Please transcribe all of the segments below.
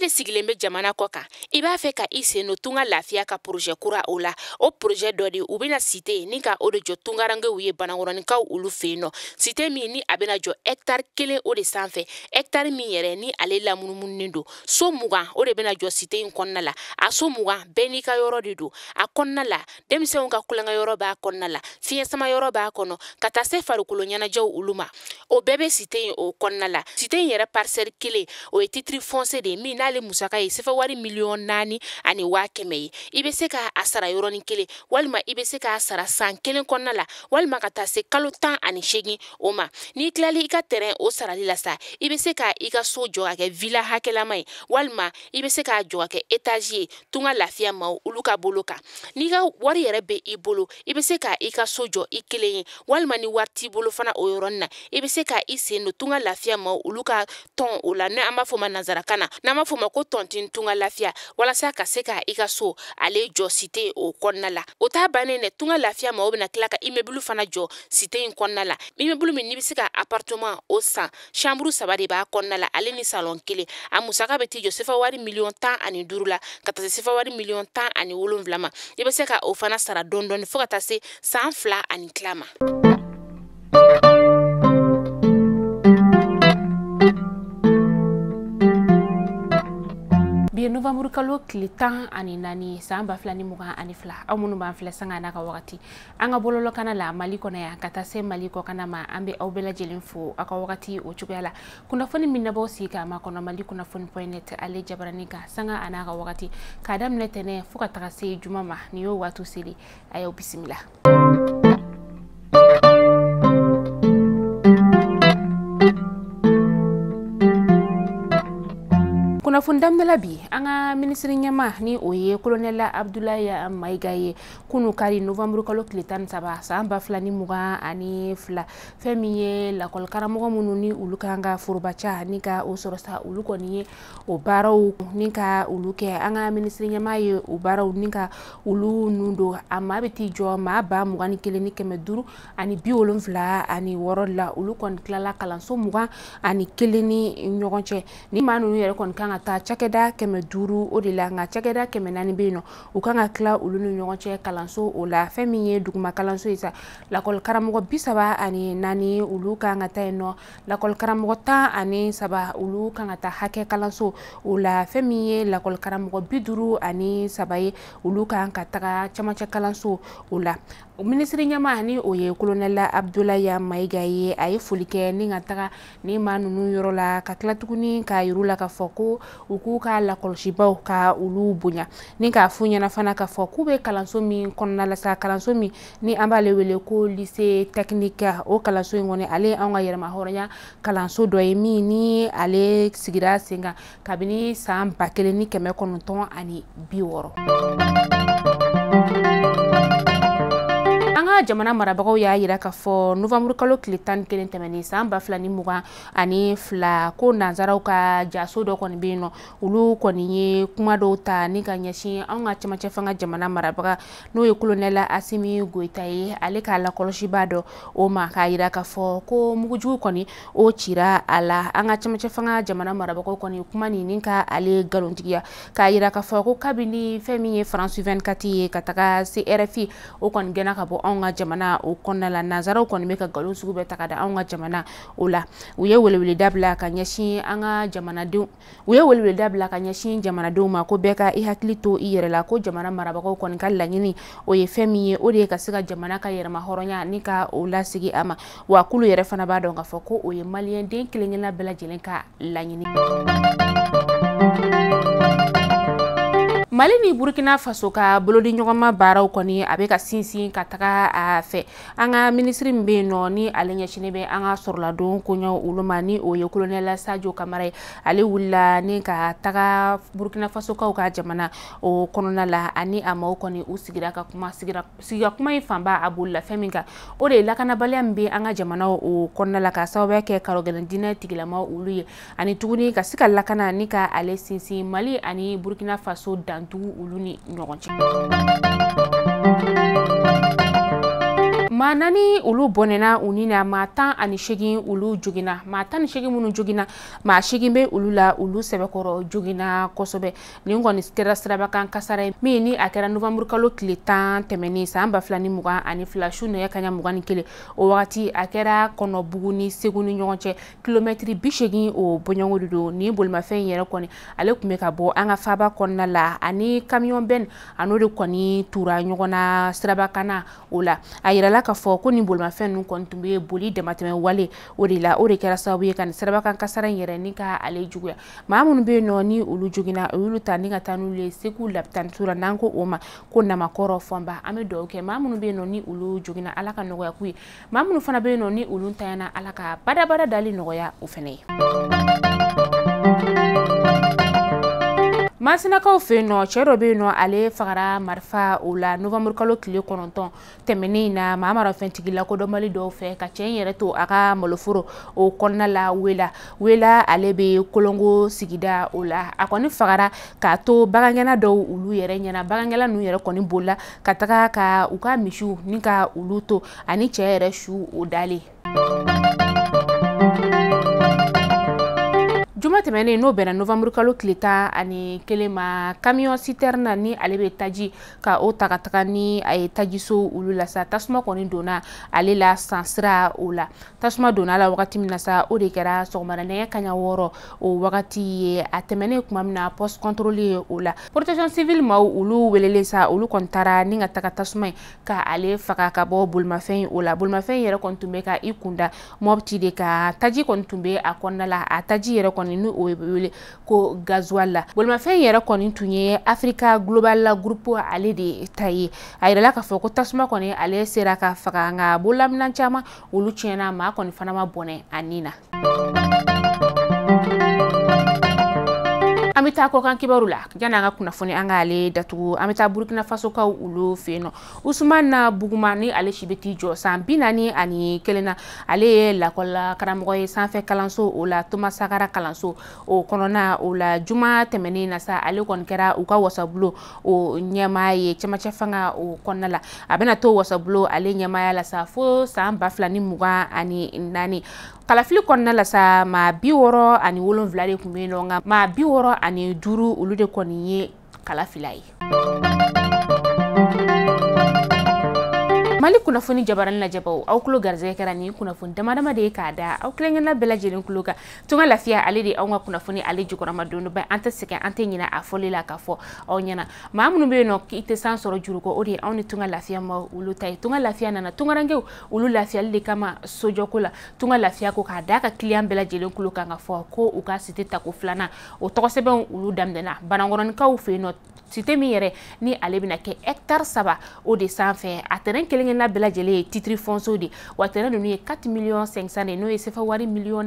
de sigilen bɛ jamana kɔ kan, i b'a fɛ ka i sen don Tunga Lafiya ka projet kura o la. O projet dɔ de u bɛna cité ni ka o de jɔ tungarankew ye Banankɔrɔninkaw olu fɛ yen nɔ. Cité min ni a bɛna jɔ hectare 1 o de sanfɛ, hectare min yɛrɛ ni ale lamunumununen don. So 20 o de bɛna jɔ cité in kɔnɔna la. A so 20 bɛɛ n'i ka yɔrɔ de don. A kɔnɔna la, denmisɛnw ka kulonkɛ yɔrɔ b'a kɔnɔna la, fiɲɛ sama yɔrɔ b'a kɔnɔ, ka taa se farikolo ɲɛnajɛw olu ma. O bɛɛ bɛ cité in o kɔnɔna la. Cité in yɛrɛ parcelle 1 o ye titre foncier de ye min n'ale musaka ye sefa wari 4,1 million ye. I bɛ se k'a sara yɔrɔnin kelen, walima i bɛ se k'a sara san 1 kɔnɔna la, walima ka taa se kalo 18 o ma. N'i tilali i ka terrain o sarali la sa, i bɛ se ka i ka so jɔ ka kɛ villa hakɛlama ye, walima i bɛ se k'a jɔ ka kɛ étage ye Tunga Lafiya maaw olu ka bolo kan. N'i ka wari yɛrɛ bɛ i bolo, i bɛ se ka i ka so jɔ i kelen ye, walima ni wari t'i bolo fana o yɔrɔnin na, i bɛ se ka i sen don Tunga Lafiya maaw olu ka tɔn o la, n'an b'a fɔ o ma nanzarakan na, n'an b'a fɔ o ma ko tontine Tunga Lafiya, walasa ka se ka i ka so ale jɔ cité o kɔnɔna la. O t'a bannen dɛ, Tunga Lafiya maaw bɛna tila ka immeuble fana jɔ cité in kɔnɔna la. Immeuble min n'i bɛ se ka appartement o san, chambre 3 de b'a kɔnɔna la, ale ni salon 1. A musaka bɛ t'i jɔ sefa wari 15 million la, ka taa se sefa wari 17 million ma. I bɛ se ka o fana sara dɔɔni dɔɔni fo ka taa se san 2 ani tila ma. Bi ye novembre kalo tile 14 san 2022. Aw minnu b'an filɛ sanga n'a ka wagati an ka bɔlɔlɔkana la Mali kɔnɔ yan ka taa se Mali kɔkana ma, an bɛ aw bɛɛ lajɛlen fo aw ka wagati o cogoya la. Kunnafoni min nabɔ sigi k'a makɔnɔ Mali kunnafoni point net ale jabaranin kan sanga a n'a ka wagati, k'a daminɛ tɛnɛ fo ka taga se juma ma, nin y'o waati seli. A y'aw bisimila. Kunnafoni daminɛla bi, an ka minisiri ɲɛma ni o ye colonel Abdoulaye Maïga ye, kunu kari novembre kalo tile 13 san 2022, fɛn min ye lakɔli karamɔgɔ minnu ni olu kan ka forobaca ni ka o sɔrɔ sa, olu kɔni ye o baaraw ni ka olu kɛ. An ka minisiri ɲɛma ye o baaraw ni ka olu nun don. A maa bɛ t'i jɔ maa 21,576 la. Olu kɔni tilala kalanso 21 ni ɲɔgɔn cɛ. Ni maa ninnu yɛrɛ kɔni kan ka taa cakɛda 500 o de la, nka cakɛda 400 bɛ yen nɔ, u kan ka tila olu ni ɲɔgɔn cɛ kalanso o la. Fɛn min ye duguma kalanso ye sa, lakɔli karamɔgɔ 34 olu kan ka taa yen nɔ, lakɔli karamɔgɔ 13 olu kan ka taa hakɛ kalanso o la. Fɛn min ye lakɔli karamɔgɔ 53 ye, olu kan ka taga camancɛ kalanso o la. Minisiri ɲɛma ni o ye colonel Abdoulaye Maïga ye, a ye foli kɛ ni ka taga ni maa ninnu yɔrɔ la, ka tila tuguni k'a yir'u la k'a fɔ ko u k'u ka lakɔlɔsibaw ka olu bonya, ni k'a f'u ɲɛna fana k'a fɔ k'u bɛ kalanso min kɔnɔna la sa, kalanso min ni an b'ale wele ko lycée technique. O kalanso in kɔni, ale ye anw ka yɛrɛma hɔrɔnya kalanso dɔ ye min ni ale sigira sen kan kabini san 1960. An ka jamana marabagaw y'a yira k'a fɔ novembre kalo tile 11 tɛmɛnen san 2022, ko nanzaraw ka jaso dɔ kɔni bɛ yen nɔ, olu kɔni ye kuma dɔw ta ni ka ɲɛsin anw ka cɛmancɛ fanga jamana marabaga n'o ye colonel Assimi Goïta ye, ale k'a lakɔlɔsiba dɔ o ma, k'a yira k'a fɔ ko mugujugu kɔni o cira a la. An ka cɛmancɛ fanga jamana marabagaw kɔni kuma nin ni ka ale nkalontigiya, k'a yira k'a fɔ ko kabini fɛn min ye France 24 ye ka taga se RFI, o kɔni gɛnna ka bɔ anw ka jamana o kɔnɔna la, nanzaraw kɔni bɛ ka nkalon sugu bɛɛ ta ka da anw ka jamana o la. U ye weleweleda bila ka ɲɛsin an ka jamanadenw, u ye weleweleda bila ka ɲɛsin jamanadenw ma ko bɛɛ ka i hakili to i yɛrɛ la, ko jamana marabagaw kɔni ka laɲini o ye fɛn min ye, o de ye ka se ka jamana ka yɛrɛma hɔrɔnya ni ka o lasigi a ma, wa k'olu yɛrɛ fana b'a dɔn k'a fɔ ko o ye maliyɛnden kelen kelenna bɛɛ lajɛlen ka laɲini. Mali ni Burkina Faso ka bolodi ɲɔgɔnma baaraw kɔni a bɛ ka sinsin ka taga a fɛ. An ka minisiri min bɛ yen nɔ ni ale ɲɛsinnen bɛ an ka sɔrɔladon koɲɛw olu ma, ni o ye colonel Sadio Kamara ye, ale wulila ni ka taga Burkina Fasokaw ka jamana o kɔnɔna la. Ani a maaw kɔni u sigira ka kuma, sigira sigira kuma in fanba a bolila fɛn min kan, o de ye lakanabaliya min bɛ an ka jamanaw o kɔnɔna la, ka sababuya kɛ karɔgɛlɛn diinɛ tigilamaw olu ye, ani tuguni ka se ka lakana ni ka ale sinsin Mali ani Burkina Faso dantugu olu ni ɲɔgɔn cɛ. Maa 4 olu bɔnɛna u ni na, maa 18 olu joginna. Maa 18 minnu joginna, maa 8 bɛ olu la, olu sɛbɛkɔrɔ joginna kosɛbɛ. Nin kɔni kɛra sirabakan kasara ye min ni a kɛra novembre kalo tile 10 tɛmɛnen san 2022 su nɛgɛ kanɲɛ 21. O wagati a kɛra Kɔnɔbugu ni Segu ni ɲɔgɔn cɛ kilomɛtiri 80 o bɔɲɔgɔn de don. Nin bolimafɛn in yɛrɛ kɔni ale tun bɛ ka bɔ an ka faaba kɔnɔna la ani camion bɛn a n'o de kɔni tura ɲɔgɔn na sirabakan na o la. A yirala k'a fɔ ko nin bolimafɛn ninnu kɔni tun bɛ boli damatɛmɛ wale o de la, o de kɛra sababu ye ka nin sirabakan kasara in yɛrɛ ni ka ale juguya. Maa minnu bɛ yen nɔ ni olu joginna, o y'olu ta ni ka taa n'olu ye Segu lapitaniso la, n'an ko o ma ko Namakɔrɔ Fɔnba. An bɛ dugawu kɛ maa minnu bɛ yen nɔ ni olu joginna, Ala ka nɔgɔya k'u ye. Maa minnu fana bɛ yen nɔ ni olu ntanyana, Ala ka badabada dali nɔgɔya o fana ye. Masinakaw fɛ yen nɔ, cɛ dɔ bɛ yen nɔ, ale fagara marifa o la novembre kalo tile 9 tɛmɛnen in na, maa marafɛntigi lakodɔnbali dɔw fɛ ka cɛ in yɛrɛ to a ka maloforo o kɔnɔna la Wela. Wela ale bɛ Kolongo sigida o la. A kɔni fagara k'a to bagangɛnna dɔw olu yɛrɛ ɲɛna. Bagangɛnna ninnu yɛrɛ kɔni bolila ka taga ka u ka misiw ni ka olu to ani cɛ yɛrɛ su o dalen. Juma tɛmɛnen n'o bɛnna novembre kalo tile 11 ma, camion citerne ni ale bɛ taji ka o ta ka taga ni a ye tajiso olu la sa, tasuma kɔni donna ale la sansira o la. Tasuma donna a la wagati min na sa, o de kɛra sɔgɔmada nɛgɛ kanɲɛ 6 o wagati ye. A tɛmɛnen tuma min na poste contrôle ye o la, protection civile maaw olu welelen sa, olu kɔni taara ni ka taga tasuma in ka ale faga ka bɔ bolimafɛn o la. Bolimafɛn yɛrɛ kɔni tun bɛ ka i kunda Mopti de kan, taji kɔni tun bɛ a kɔnɔna la. A taji yɛrɛ kɔni ni o bɛ wele ko gasoil la. Bolimafɛn yɛrɛ kɔni tun ye Africa Global Group ale de ta ye. A yirala k'a fɔ ko tasuma kɔni ale sera ka faga, nka bololaminɛn caman olu tiɲɛna, maa kɔni fana ma bɔnɛ a ni na. An bɛ taa kɔkan kibaru la janni an ka kunnafoni an k'ale datugu. An bɛ taa Burkina Faso kaw olu fɛ yen nɔ. Usumana Buguma ni ale si bɛ t'i jɔ san 41 na, ale ye lakɔli karamɔgɔ ye sanfɛ kalanso o la, Thomas Sankara kalanso o kɔnɔna o la. Juma tɛmɛnen na sa, ale kɔni kɛra u ka wasabulon o ɲɛmaa ye cɛmancɛ fanga o kɔnɔna la. A bɛna to wasabulon ale ɲɛmaaya la sa fo san 2024. Kalafili kɔnɔna la sa, maa 67 de tun bɛ yen nɔ, nka maa 65 olu de kɔni ye kalafila ye. Mali kunnafoni jabarani lajɛbaw, aw tulo garisɛgɛ kɛra nin kunnafoni dama dama de ye k'a da aw kelenkelenna bɛɛ lajɛlen tulo kan. Tunga Lafiya ale de anw ka kunnafoni ale jukɔrɔma don ba, an tɛ sɛgɛn, an tɛ ɲinɛ a fɔli la k'a fɔ aw ɲɛna. Maa minnu bɛ yen nɔ k'i tɛ san sɔrɔ juru kɔ, o de ye anw ni Tunga Lafiya ma olu ta ye. Tunga Lafiya nana tungarankew olu lafiyali de kama sojɔko la. Tunga Lafiya ko k'a da ka kiliyan bɛɛ lajɛlen tulo kan k'a fɔ ko u ka site tako 2nan o tɔgɔsɛbɛnw olu daminɛna Banankɔrɔnikaw fɛ yen nɔ. Site min yɛrɛ ni ale bɛna kɛ hectare 3 o de sanfɛ, a terrain kelen-kelenna bɛɛ lajɛlen ye titre foncier de, wa terrain ninnu ye 4 500 de, n'o ye sefa wari 4,1 million.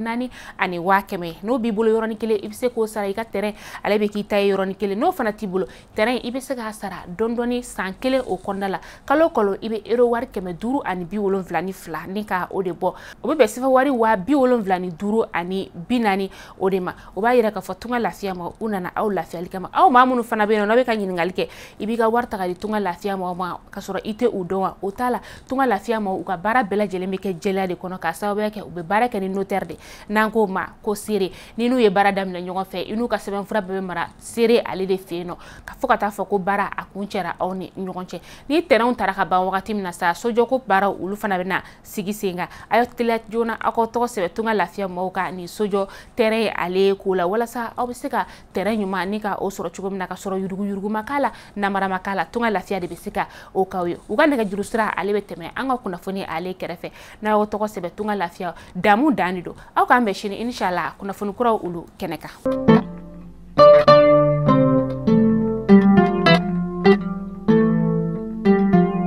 N'o b'i bolo yɔrɔnin kelen, i bɛ se k'o sara i ka terrain ale bɛ k'i ta ye yɔrɔnin kelen. N'o fana t'i bolo, terrain i bɛ se k'a sara dɔɔni dɔɔni san kelen o kɔnɔna la. Kalo kalo i bɛ euro wari 572 ni ka o de bɔ, o bɛ bɛn sefa wari 75,40 o de ma. O b'a yira k'a fɔ Tunga Lafiya ma u nana aw lafiyali kama. Aw maa minnu fana bɛ yen nɔ n'aw bɛ ka ɲininkali kɛ, i b'i ka wari ta ka di Tunga Lafiya ma k'a sɔrɔ i tɛ u dɔn wa, o t'a la. Tunga Lafiya ma u ka baara bɛɛ lajɛlen bɛ kɛ jɛlenya de kɔnɔ, k'a sababuya kɛ u bɛ baara kɛ ni notaire de, n'an k'o ma ko seere. Ni n'u ye baara daminɛ ɲɔgɔn fɛ, i n'u ka sɛbɛnfura bɛɛ bɛ mara seere ale de fɛ yen nɔ, ka fɔ ka taa fɔ ko baara a kun cɛra aw ni ɲɔgɔn cɛ. Ni terrain taara ka ban wagati min na sa, sojɔko baaraw olu fana bɛna sigi sen kan. A y'aw teliya joona aw ka tɔgɔ sɛbɛn Tunga Lafiya maaw ka nin sojɔ terrain ale ko la, walasa aw bɛ se ka terrain ɲuman ni ka o sɔrɔ cogo min na, ka sɔrɔ yurugu yurugu ma k'a la, namara ma k'a la. Tunga Lafiya de bɛ se ka o k'aw ye. U ka nɛgɛjuru sira ale bɛ tɛmɛ an ka kunnafoni ale kɛrɛfɛ. N'a y'aw tɔgɔ sɛbɛn Tunga Lafiya, damu dan de don. Aw k'an bɛn sini inshallah kunnafoni kuraw olu kɛnɛ kan.